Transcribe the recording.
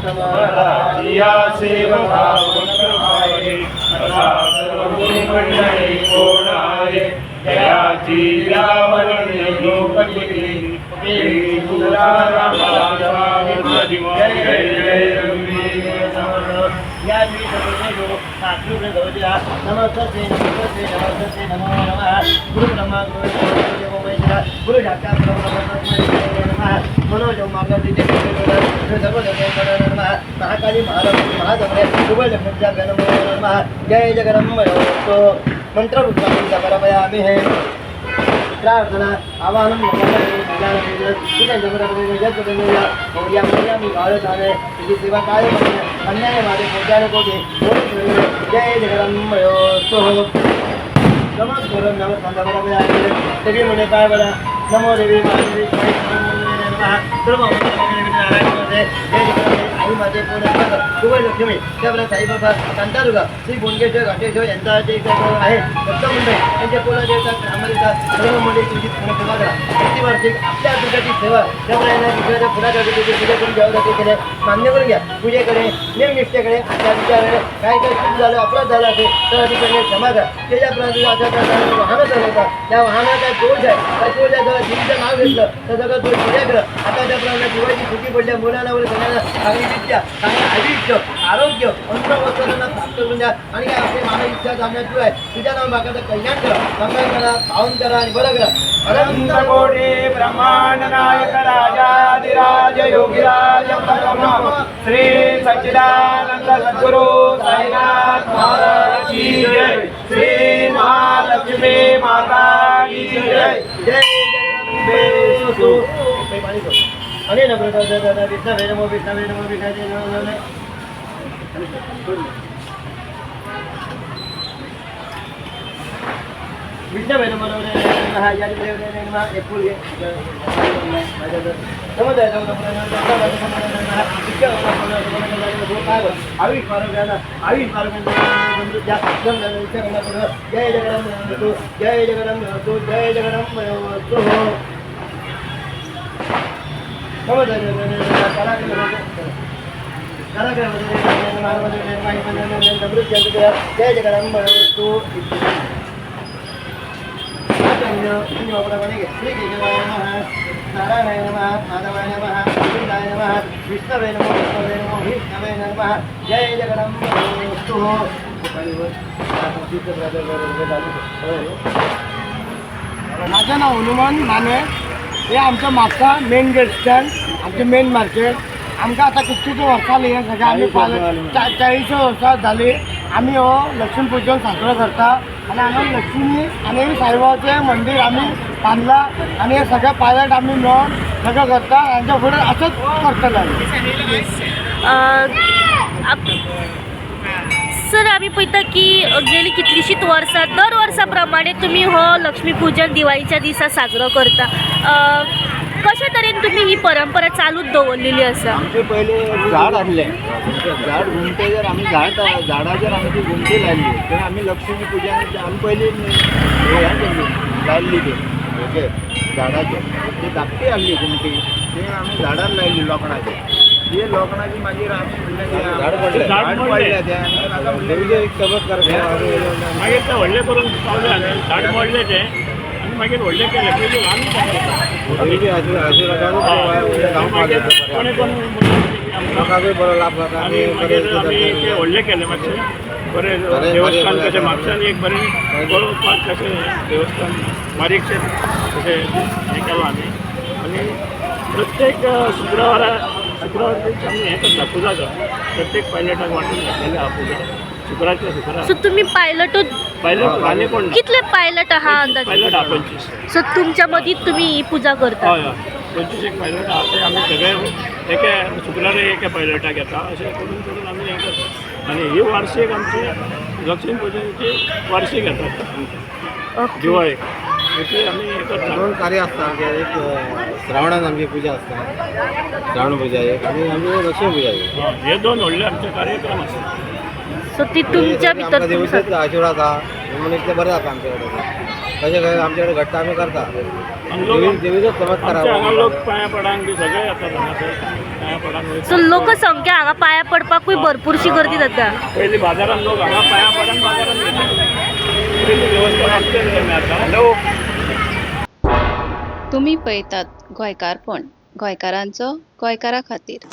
या सेवका आहे, असा सर्व गुरुमंडळी कोण आहे? जयाची यावरणी लोकगिरी, श्री तुकाराम स्वामी. जय जय रघुवीर समर्थ. या नमस्ते नमस्ते नमस्ते नमो नमः. गुरु ब्रह्मा गुरु विष्णू देवो महेश्वरा, गुरु साक्षात नमः. मनोज मार्ग सर्व नमः. महाकाली महालक्ष्मी महादमरे सुबलभ्य नमो नमः. जय जगदंब. मंत्र समर्पयामि. हे प्रार्थना आवाहनं सेवा काय अन्याय माझे कोट्याने कोटी. जय जगदंबयोस्तु. नमस्कार नमस्कार. सगळी म्हणे काय बघा. नमो देवी महादेवी नमः. सर्व नारायण. जय आई माझे पूर्ण लक्ष्मी. त्याप्रमाणे साईबाबा शांतादुर्गा श्री बोनगेश्वर घाटेश्वर यांचा जे आहे दत्तमंडळ यांच्या कुलदेवता ग्रामदेवता सर्व मंडळी तुझी पूर्ण सेवा करा. प्रतिवार्षिक आपल्या दुर्गाची सेवा त्यामुळे यांना दुसऱ्याच्या फुलाच्या पूजा करून घ्यावं जाते केले मान्य करून घ्या. पूजेकडे नियमनिष्ठेकडे आचार विचाराकडे काय काय चूक झालं, अपराध झाला असेल तर अधिकारी क्षमा करा. त्याच्याप्रमाणे तुझ्या वाहनं चालवतात त्या वाहनात काय दोष आहे, काय दोष आहे, जरा देवीचं नाव घेतलं तर सगळं दोष पूजा करा. आता त्याप्रमाणे दिवाळीची सुट्टी पडल्या मुलांना वगैरे सगळ्यांना चांगली विद्या, चांगलं आयुष्य, आरोग्य, अन्न वस्त्र त्यांना प्राप्त करून द्या. आणि काय आपली मानव इच्छा जाणण्यात आहे तुझ्या नाव बाकाचं कल्याण करा, मंगल करा, पावन करा आणि बरं करा. अनंत कोटी ब्रह्मांड नायक राजाधिराज योगिराज परमहंस श्री सच्चिदानंद सद्गुरु साईनाथ महाराज की जय. श्री महालक्ष्मी माता की जय. जय जगदंबे. अनेन विष्णवे नमो विष्णवे नमो विष्णवे नमो. विष्णवे नमो नमः. नमः. एक फुल घे. जय जगदंब, जय जगदंब, जय जगदंब. जय जगदंब. श्री केशवाय नमः, नारायणाय नमः, माधवाय नमः, गोविंदाय नमः, विष्णवे नमो विष्णवे नमो विष्णवे नमः. जय जगदंबस्तु. माझं नाव हनुमान माने. हे आमचं म्हापसा मेन गेट स्टँड, आमचें मेन मार्केट. आमकां आतां कितकींच वर्सां जालीं हें सगळें आमी 40 वर्सां जालीं आमी हो लक्ष्मी पुजन साजरो करता. आनी हांगा लक्ष्मी आनी साईबाबाचें मंदीर आमी बांदलां आनी हे सगळे पायलट आमी मेळोन सगळें करता. हांच्या फुडें अशेंच करतले आमी. सर, आमी पळयता की गेली कितलीशींच वर्सां दर वर्सा प्रमाणे तुमी हो लक्ष्मी पुजन दिवाळीच्या दिसा साजरो करता. कशे तरेन तुमी ही परंपरा चालूच दवरलेली आसा? आमचे पयले झाड आहलें, झाड घुमते जर आमी झाड झाडाचेर आमी ती घुमटी लायल्ली तर आमी लक्ष्मी पुजा आमी पयली हें केल्ली लायल्ली ती हेचेर झाडाचेर ती धाकटी आहली घुमटी ती आमी झाडार लायली लोखणाचेर. ती लोखणाची मागीर आमी म्हणलें झाड पडलें. झाड पडलें तें आनी म्हाका म्हणलें एक सबक मागीर ते व्हडलें करून पावलें आमी. झाड मोडलें तें आनी मागीर व्हडलें केलें. पयलीं ल्हान. मागीर कोणें कोण लोकांकूय बरो लाभ जाता. आनी मागीर आमी ते व्हडलें केलें मातशें बरें देवस्थान कशें म्हापश्यान एक बरें पळोवपाक कशें देवस्थान बारीकशें तशें हें केलां आमी. आनी प्रत्येक शुक्रावारा शुक्रावार दिसा आमी हें करता, पुजा करता. प्रत्येक पायलटाक वांटून घातलेलें आहा पुजा शुक्रारच्या शुक्रार. सो तुमी पायलटूच? पायलट आनी कोण ना. कितले पायलट आहा अंदाज? पायलट आहा 25. सो तुमच्या मदींच तुमी ही पुजा करता? हय हय, 25 एक पायलट आहा. ते आमी सगळे एके शुक्रारे एका पायलटाक येता अशें करून करून आमी हें करता. आनी ही वार्षीक आमची लक्ष्मी पुजनाची वार्षीक येता आमची दिवाळी ती आमी हें करता. दोन कार्य आसता आमचे. एक श्रावणान आमची पुजा आसता, श्रावण पुजा एक आनी आमची लक्ष्मी पुजा एक. हय, हे दोन व्हडले आमचे कार्यक्रम आसा. सो ती तुमच्या भितर आमकां देवूच आशिर्वाद आहा म्हणून इतलें बरें जाता आमचे कडेन. कशें कशें आमचे कडेन घडटा आमी करता. आनी लोक देवीचो चमत्कार आमच्या हांगा आहा. लोक पांयां पडांक बी सगळे येतात हांगासर पांयां पडांक वयता. सो लोकसंख्या हांगा पांया पडपाकूय भरपूरशी गर्दी जाता. पयलीं बाजारान लोक हांगा पांयां पडान बाजारान वयता. पयलीं देवस्थान आमचें कमी आतां. तुमी पळयतात गोंयकारपण, गोंयकारांचो गोंयकारा खातीर.